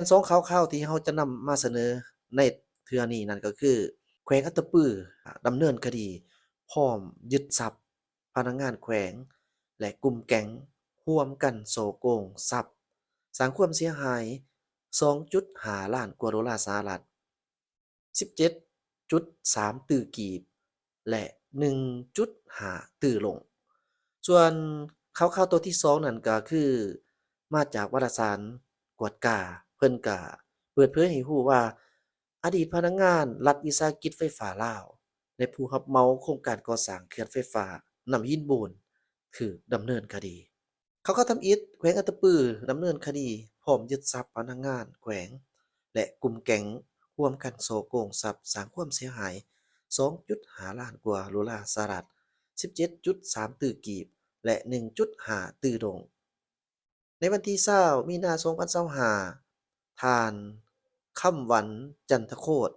ສອງຂ່າວຄາວທີ່ເຮົາຈະນຳມາສະເໜີໃນເທື່ອນີ້ນັ້ນກໍຄື ແຂວງອັດຕະປືດຳເນີນຄະດີພ້ອມຍຶດຊັບພະນັກງານແຂວງ ແລະ ກຸ່ມແກັງຮ່ວມກັນສໍ້ໂກງຊັບ ສ້າງຄວາມເສຍຫາຍສອງຈຸດຫ້າລ້ານກວ່າໂດລາສະຫະລັດ, ສິບເຈັດຈຸດສາມຕື້ກີບ ແລະ ໜຶ່ງຈຸດຫ້າຕື້ໂດລາ. ສ່ວນຂ່າວຄາວຕົວທີສອງນັ້ນກໍຄື ມາຈາກວາລະສານກວດກາ, ເພິ່ນກໍເປີດເຜີຍໃຫ້ຮູ້ວ່າ ອະດີດພະນັກງານລັດວິສາຫະກິດໄຟຟ້າລາວ ແລະ ຜູ້ຮັບເໝົາໂຄງການກໍ່ສ້າງເຂື່ອນໄຟຟ້ານ້ຳຫີນບູນ ຖືກດຳເນີນຄະດີ. ຂ່າວຄາວທຳອິດ, ແຂວງອັດຕະປືດຳເນີນຄະດີພ້ອມຍຶດຊັບພະນັກງານແຂວງ ແລະ ກຸ່ມແກັງຮ່ວມກັນສໍ້ໂກງຊັບ ສ້າງຄວາມເສຍຫາຍສອງຈຸດຫ້າລ້ານກວ່າໂດລາສະຫະລັດ, ສິບເຈັດຈຸດສາມຕື້ກີບ ແລະ ໜຶ່ງຈຸດຫ້າຕື້ໂດລາ. ໃນວັນທີຊາວ ມີນາ ສອງພັນຊາວຫ້າ ທ່ານ ຄຳວັນ ຈັນທະໂຄດ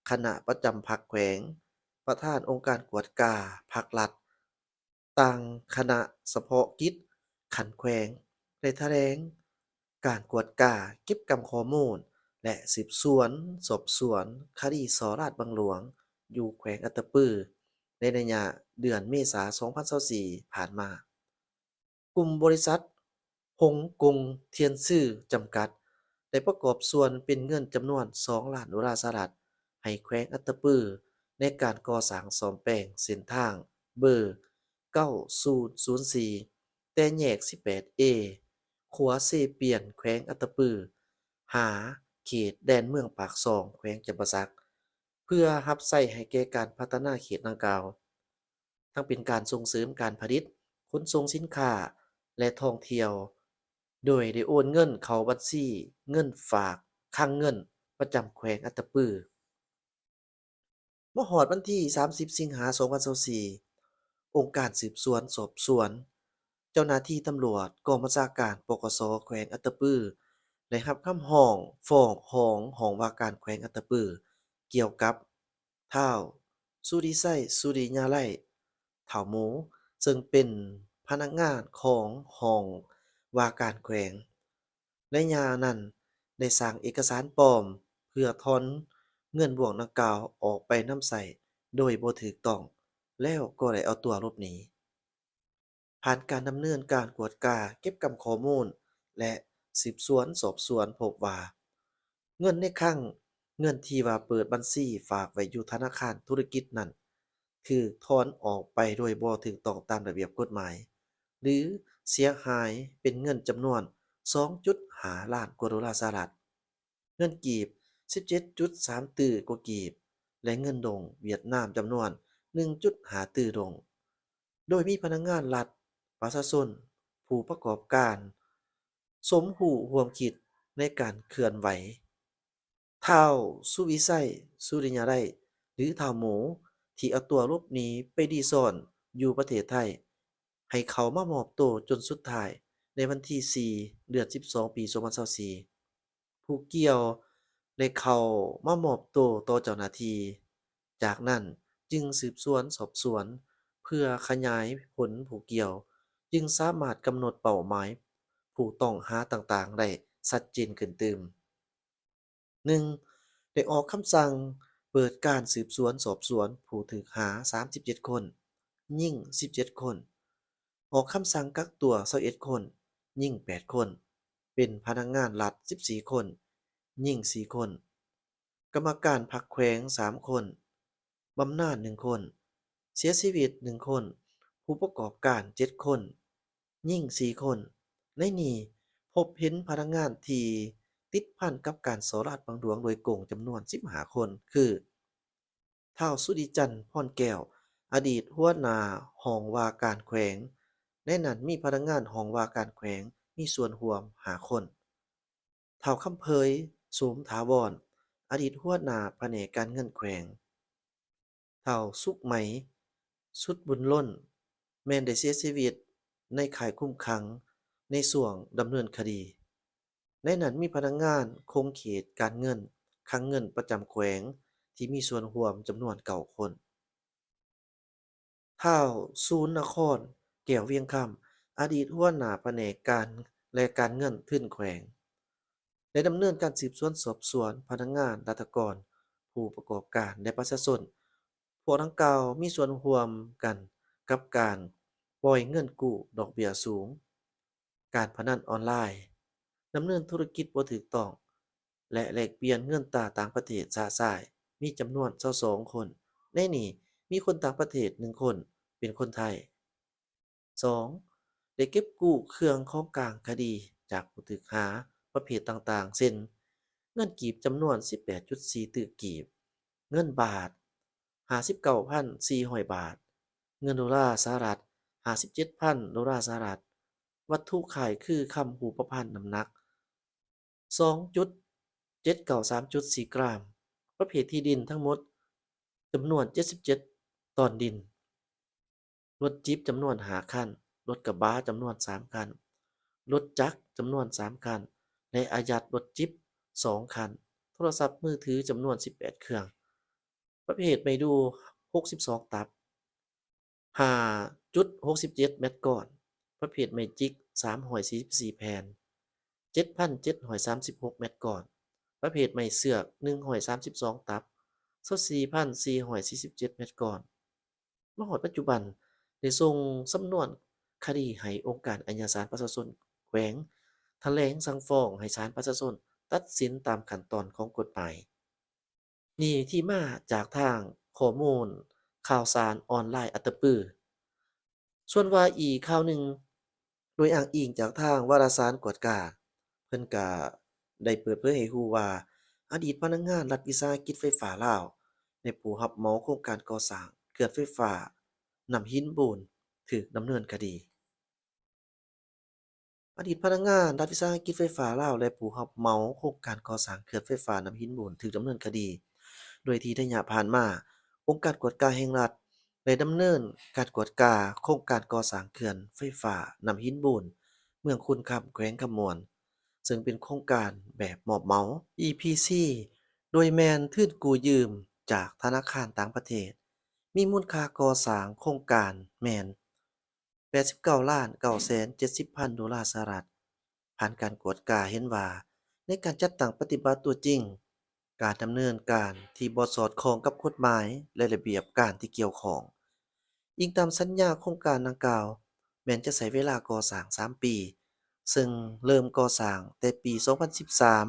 ຄະນະປະຈຳພັກແຂວງ, ປະທານອົງການກວດກາພັກລັດ, ຕັ້ງຄະນະສະເພາະກິດຂັ້ນແຂວງ ໄດ້ຖະແຫຼງການກວດກາ, ເກັບກຳຂໍ້ມູນ ແລະ ສືບສວນສອບສວນຄະດີສໍ້ລາດບັງຫຼວງ ຢູ່ແຂວງອັດຕະປື ໃນໄລຍະເດືອນເມສາ ສອງພັນຊາວສີ່ ຜ່ານມາ. ກຸ່ມບໍລິສັດ ຫົງກົງທຽນຊື່ ຈຳກັດ ໄດ້ປະກອບສ່ວນເປັນເງິນຈຳນວນສອງລ້ານໂດລາສະຫະລັດ ໃຫ້ແຂວງອັດຕະປື ໃນການກໍ່ສ້າງສ້ອມແປງເສັ້ນທາງເບີເກົ້າສູນສູນສີ່ ແຕ່ແຍກສິບແປດເອ ຂົວເຊປຽນ ແຂວງອັດຕະປື ຫາເຂດແດນເມືອງປາກຊ່ອງ ແຂວງຈຳປາສັກ ເພື່ອຮັບໃຊ້ໃຫ້ແກ່ການພັດທະນາເຂດດັ່ງກ່າວ. ທັງເປັນການສົ່ງເສີມການຜະລິດ, ຂົນສົ່ງສິນຄ້າ ແລະ ທ່ອງທ່ຽວ, ໂດຍໄດ້ໂອນເງິນເຂົ້າບັນຊີເງິນຝາກຄັງເງິນປະຈຳແຂວງອັດຕະປື. ມາຮອດວັນທີສາມສິບ ສິງຫາ ສອງພັນຊາວສີ່ ອົງການສືບສວນສອບສວນ, ເຈົ້າໜ້າທີ່ຕຳຫຼວດ ກອງບັນຊາການ ປກສ ແຂວງອັດຕະປື ໄດ້ຮັບຄຳຮ້ອງຟ້ອງຂອງຫ້ອງວ່າການແຂວງອັດຕະປື ກ່ຽວກັບ ທ້າວ ສຸລິໄຊ ສຸລິຍາໄລ ທ້າວໝູ ເຊິ່ງເປັນພະນັກງານຂອງຫ້ອງວ່າການແຂວງ ໃນຍາມນັ້ນໄດ້ສ້າງເອກະສານປອມ ເພື່ອຖອນເງິນບວກດັ່ງກ່າວອອກໄປນຳໃຊ້ໂດຍບໍ່ຖືກຕ້ອງ ແລ້ວກໍໄດ້ເອົາຕົວຫຼົບໜີ. ຜ່ານການດຳເນີນການກວດກາເກັບກຳຂໍ້ມູນ ແລະ ສືບສວນສອບສວນພົບວ່າ ເງິນໃນຄັງເງິນທີ່ວ່າເປີດບັນຊີຝາກໄວ້ຢູ່ທະນາຄານທຸລະກິດນັ້ນ ຖືກຖອນອອກໄປໂດຍບໍ່ຖືກຕ້ອງຕາມລະບຽບກົດໝາຍ ຫຼື ເສຍຫາຍເປັນເງິນຈຳນວນສອງຈຸດຫ້າລ້ານກວ່າໂດລາສະຫະລັດ. ເງິນກີບ ສິບເຈັດຈຸດສາມຕື້ກວ່າກີບ ແລະ ເງິນດົງຫວຽດນາມຈຳນວນໜຶ່ງຈຸດຫ້າຕື້ດົງ, ໂດຍມີພະນັກງານລັດ, ປະຊາຊົນ, ຜູ້ປະກອບການ ສົມຮູ້ຮ່ວມຄິດໃນການເຄື່ອນໄຫວ. ທ້າວ ສຸວິໄຊ ສຸລິຍາໄລ ຫຼື ທ້າວໝູ ທີ່ເອົາຕົວຫຼົບໜີໄປລີ້ຊ່ອນຢູ່ປະເທດໄທ ໃຫ້ເຂົ້າມາມອບໂຕຈົນສຸດທ້າຍ ໃນວັນທີສີ່ ເດືອນສິບສອງ ປີສອງພັນຊາວສີ່ ຜູ້ກ່ຽວໄດ້ເຂົ້າມາມອບໂຕຕໍ່ເຈົ້າໜ້າທີ່. ຈາກນັ້ນຈຶ່ງສືບສວນສອບສວນເພື່ອຂະຫຍາຍຜົນຜູ້ກ່ຽວ, ຈຶ່ງສາມາດກຳນົດເປົ້າໝາຍຜູ້ຕ້ອງຫາຕ່າງໆໄດ້ຊັດເຈນຂຶ້ນຕື່ມ. ໜຶ່ງ ໄດ້ອອກຄຳສັ່ງເປີດການສືບສວນສອບສວນຜູ້ຖືກຫາສາມສິບເຈັດຄົນ, ຍິງສິບເຈັດຄົນ, ອອກຄຳສັ່ງກັກຕົວຊາວເອັດຄົນ, ຍິງແປດຄົນ, ເປັນພະນັກງານລັດສິບສີ່ຄົນ, ຍິງສີ່ຄົນ, ກຳມະການພັກແຂວງສາມຄົນ, ບຳນານໜຶ່ງຄົນ, ເສຍຊີວິດໜຶ່ງຄົນ, ຜູ້ປະກອບການເຈັດຄົນ, ຍິງສີ່ຄົນ. ໃນນີ້ພົບເຫັນພະນັກງານທີ່ຕິດພັນກັບການສໍ້ລາດບັງຫຼວງໂດຍກົງຈຳນວນສິບຫ້າຄົນ ຄື ທ້າວ ສຸລິຈັນ ພອນແກ້ວ ອະດີດຫົວໜ້າຫ້ອງວ່າການແຂວງ, ໃນນັ້ນມີພະນັກງານຫ້ອງວ່າການແຂວງມີສ່ວນຮ່ວມຫ້າຄົນ. ທ້າວ ຄຳເຜີຍ ສົມຖາວອນ ອະດີດຫົວໜ້າພະແນກການເງິນແຂວງ, ທ້າວ ສຸກໄໝ ສຸດບຸນລົ້ນ ແມ່ນໄດ້ເສຍຊີວິດໃນຄ້າຍຄຸມຂັງໃນຊ່ວງດຳເນີນຄະດີ. ໃນນັ້ນມີພະນັກງານຂົງເຂດການເງິນ, ຄັງເງິນປະຈຳແຂວງທີ່ມີສ່ວນຮ່ວມຈຳນວນເກົ້າຄົນ. ທ້າວ ສູນນະຄອນ ແກ້ວວຽງຄຳ ອະດີດຫົວໜ້າພະແນກການ ແລະ ການເງິນທຶນແຂວງ, ໄດ້ດຳເນີນການສືບສວນສອບສວນພະນັກງານ, ລັດຖະກອນ, ຜູ້ປະກອບການ ແລະ ປະຊາຊົນ ພວກດັ່ງກ່າວມີສ່ວນຮ່ວມກັນກັບການປ່ອຍເງິນກູ້ດອກເບ້ຍສູງ, ການພະນັນອອນລາຍ, ດຳເນີນທຸລະກິດບໍ່ຖືກຕ້ອງ ແລະ ແລກປ່ຽນເງິນຕາຕ່າງປະເທດຊະຊາຍ ມີຈຳນວນຊາວສອງຄົນ. ໃນນີ້ມີຄົນຕ່າງປະເທດໜຶ່ງຄົນ ເປັນຄົນໄທ. ສອງ, ໄດ້ເກັບກູ້ເຄື່ອງຂອງກາງຄະດີຈາກຜູ້ຖືກຫາປະເພດຕ່າງໆ ເຊັ່ນ ເງິນກີບຈຳນວນສິບແປດຈຸດສີ່ຕື້ກີບ, ເງິນບາດຫ້າສິບເກົ້າພັນສີ່ຮ້ອຍບາດ, ເງິນໂດລາສະຫະລັດຫ້າສິບເຈັດພັນໂດລາສະຫະລັດ, ວັດຖຸຄ້າຍຄືຄຳຮູບປະພັນນ້ຳໜັກ ສອງຈຸດເຈັດເກົ້າສາມຈຸດສີ່ກຣາມ, ປະເພດທີ່ດິນທັງໝົດຈຳນວນເຈັດສິບເຈັດຕອນດິນ, ລົດຈິບຈຳນວນຫ້າຄັນ, ລົດກະບະຈຳນວນສາມຄັນ, ລົດຈັກຈຳນວນສາມຄັນ ແລະ ອາຍັດລົດຈິບສອງຄັນ, ໂທລະສັບມືຖືຈຳນວນສິບແປດເຄື່ອງ, ປະເພດໄມ້ດູຫົກສິບສອງຕັບ, ຫ້າຈຸດຫົກສິບເຈັດແມັດກ້ອນ, ປະເພດໄມ້ຈິກສາມຮ້ອຍສີ່ສິບສີ່ແຜ່ນ, ເຈັດພັນເຈັດຮ້ອຍສາມສິບຫົກແມັດກ້ອນ, ປະເພດໄມ້ເຊືອກໜຶ່ງຮ້ອຍສາມສິບສອງຕັບ, ຊາວສີ່ພັນສີ່ຮ້ອຍສີ່ສິບເຈັດແມັດກ້ອນ. ມາຮອດປັດຈຸບັນ ໄດ້ສົ່ງສຳນວນຄະດີໃຫ້ອົງການອາຍາສານປະຊາຊົນແຂວງ ຖະແຫຼງສັ່ງຟ້ອງໃຫ້ສານປະຊາຊົນຕັດສິນຕາມຂັ້ນຕອນຂອງກົດໝາຍ. ນີ້ທີ່ມາຈາກທາງຂໍ້ມູນຂ່າວສານອອນລາຍອັດຕະປື. ສ່ວນວ່າອີກຂ່າວໜຶ່ງ, ໂດຍອ້າງອີງຈາກທາງວາລະສານກວດກາ, ເພິ່ນກະໄດ້ເປີດເຜີຍໃຫ້ຮູ້ວ່າ ອະດີດພະນັກງານລັດວິສາຫະກິດໄຟຟ້າລາວ ແລະ ຜູ້ຮັບເໝົາໂຄງການກໍ່ສ້າງເຂື່ອນໄຟຟ້ານ້ຳຫີນບູນ ຖືກດຳເນີນຄະດີ. ອະດີດພະນັກງານລັດວິສາຫະກິດໄຟຟ້າລາວ ແລະ ຜູ້ຮັບເໝົາໂຄງການກໍ່ສ້າງເຂື່ອນໄຟຟ້ານ້ຳຫີນບູນ ຖືກດຳເນີນຄະດີ, ໂດຍທີ່ໄລຍະຜ່ານມາ ອົງການກວດກາແຫ່ງລັດ ໄດ້ດຳເນີນການກວດກາໂຄງການກໍ່ສ້າງເຂື່ອນໄຟຟ້ານ້ຳຫີນບູນ ເມືອງຄູນຄຳ ແຂວງຄຳມ່ວນ, ເຊິ່ງເປັນໂຄງການແບບມອບເໝົາ ອີ ພີ ຊີ ໂດຍແມ່ນທຶນກູ້ຢືມຈາກທະນາຄານຕ່າງປະເທດ, ມີມູນຄ່າກໍ່ສ້າງໂຄງການແມ່ນ ແປດສິບເກົ້າລ້ານເກົ້າແສນເຈັດສິບພັນໂດລາສະຫະລັດ. ຜ່ານການກວດກາເຫັນວ່າ ໃນການຈັດຕັ້ງປະຕິບັດຕົວຈິງ, ການດຳເນີນການທີ່ບໍ່ສອດຄ່ອງກັບກົດໝາຍ ແລະ ລະບຽບການທີ່ກ່ຽວຂ້ອງ. ອີງຕາມສັນຍາໂຄງການດັ່ງກ່າວ ແມ່ນຈະໃຊ້ເວລາກໍ່ສ້າງສາມປີ, ເຊິ່ງເລີ່ມກໍ່ສ້າງແຕ່ປີສອງພັນສິບສາມ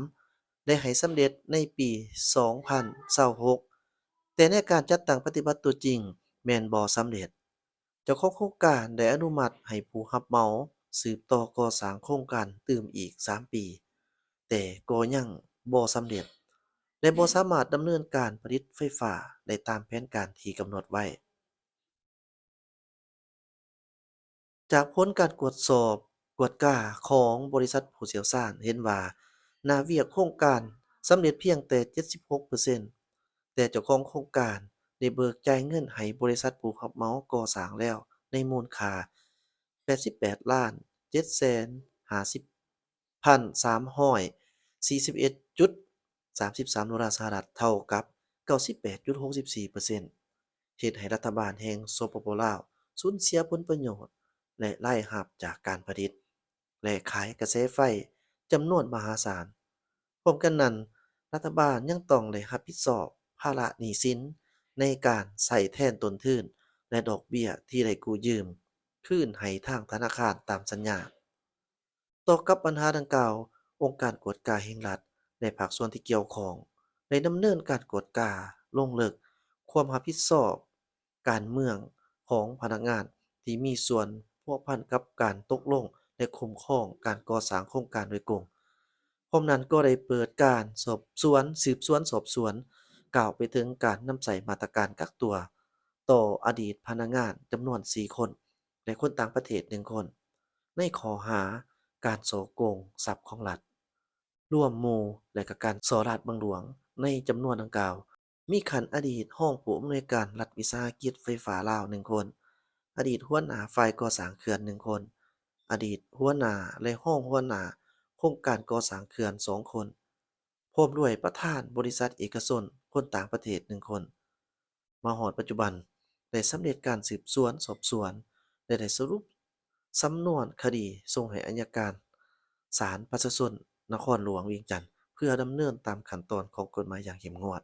ແລະ ໃຫ້ສຳເລັດໃນປີສອງພັນຊາວຫົກ, ແຕ່ໃນການຈັດຕັ້ງປະຕິບັດຕົວຈິງແມ່ນບໍ່ສຳເລັດ. ເຈົ້າຂອງໂຄງການໄດ້ອະນຸມັດໃຫ້ຜູ້ຮັບເໝົາສືບຕໍ່ກໍ່ສ້າງໂຄງການຕື່ມອີກສາມປີ, ແຕ່ກໍຍັງບໍ່ສຳເລັດ ແລະ ບໍ່ສາມາດດຳເນີນການຜະລິດໄຟຟ້າໄດ້ຕາມແຜນການທີ່ກຳນົດໄວ້. ຈາກຜົນການກວດສອບກວດກາຂອງບໍລິສັດຜູ້ຊ່ຽວຊານເຫັນວ່າ ໜ້າວຽກໂຄງການສຳເລັດພຽງແຕ່ເຈັດສິບຫົກເປີເຊັນ, ແຕ່ເຈົ້າຂອງໂຄງການໄດ້ເບີກຈ່າຍເງິນໃຫ້ບໍລິສັດຜູ້ຮັບເໝົາກໍ່ສ້າງແລ້ວໃນມູນຄ່າແປດສິບແປດລ້ານເຈັດແສນຫ້າສິບພັນສາມຮ້ອຍສີ່ສິບເອັດຈຸດສາມສິບສາມໂດລາສະຫະລັດ, ເທົ່າກັບເກົ້າສິບແປດຈຸດຫົກສິບສີ່ເປີເຊັນ, ເຮັດໃຫ້ລັດຖະບານແຫ່ງ ສປປ ລາວ ສູນເສຍຜົນປະໂຫຍດ ແລະ ລາຍຮັບຈາກການຜະລິດ ແລະ ຂາຍກະແສໄຟຈຳນວນມະຫາສານ. ພ້ອມກັນນັ້ນ, ລັດຖະບານຍັງຕ້ອງໄດ້ຮັບຜິດຊອບພາລະໜີ້ສິນໃນການໃຊ້ແທນຕົ້ນທຶນ ແລະ ດອກເບ້ຍທີ່ໄດ້ກູ້ຢືມຄືນໃຫ້ທາງທະນາຄານຕາມສັນຍາ. ຕໍ່ກັບບັນຫາດັ່ງກ່າວ, ອົງການກວດກາແຫ່ງລັດ ແລະ ພາກສ່ວນທີ່ກ່ຽວຂ້ອງ ໄດ້ດຳເນີນການກວດກາລົງເລິກຄວາມຮັບຜິດຊອບການເມືອງຂອງພະນັກງານທີ່ມີສ່ວນພົວພັນກັບການຕົກລົງ ແລະ ຄຸ້ມຄອງການກໍ່ສ້າງໂຄງການໂດຍກົງ. ພ້ອມນັ້ນກໍໄດ້ເປີດການສອບສວນ, ສືບສວນສອບສວນ, ກ່າວໄປເຖິງການນຳໃຊ້ມາດຕະການກັກຕົວຕໍ່ອະດີດພະນັກງານຈຳນວນສີ່ຄົນ ແລະ ຄົນຕ່າງປະເທດໜຶ່ງຄົນ ໃນຂໍ້ຫາການສໍ້ໂກງຊັບຂອງລັດ ລວມໝູ່ ແລະ ກະການສໍ້ລາດບັງຫຼວງ. ໃນຈຳນວນດັ່ງກ່າວ ມີຂັ້ນອະດີດຮອງຜູ້ອຳນວຍການລັດວິສາຫະກິດໄຟຟ້າລາວໜຶ່ງຄົນ, ອະດີດຫົວໜ້າຝ່າຍກໍ່ສ້າງເຂື່ອນໜຶ່ງຄົນ, ອະດີດຫົວໜ້າ ແລະ ຮອງຫົວໜ້າໂຄງການກໍ່ສ້າງເຂື່ອນສອງຄົນ, ພ້ອມດ້ວຍປະທານບໍລິສັດເອກະຊົນຄົນຕ່າງປະເທດໜຶ່ງຄົນ. ມາຮອດປັດຈຸບັນ ໄດ້ສຳເລັດການສືບສວນສອບສວນ ແລະ ໄດ້ສະຫຼຸບສຳນວນຄະດີສົ່ງໃຫ້ອັຍການສານປະຊາຊົນນະຄອນຫຼວງວຽງຈັນ ເພື່ອດຳເນີນຕາມຂັ້ນຕອນຂອງກົດໝາຍຢ່າງເຂັ້ມງວດ.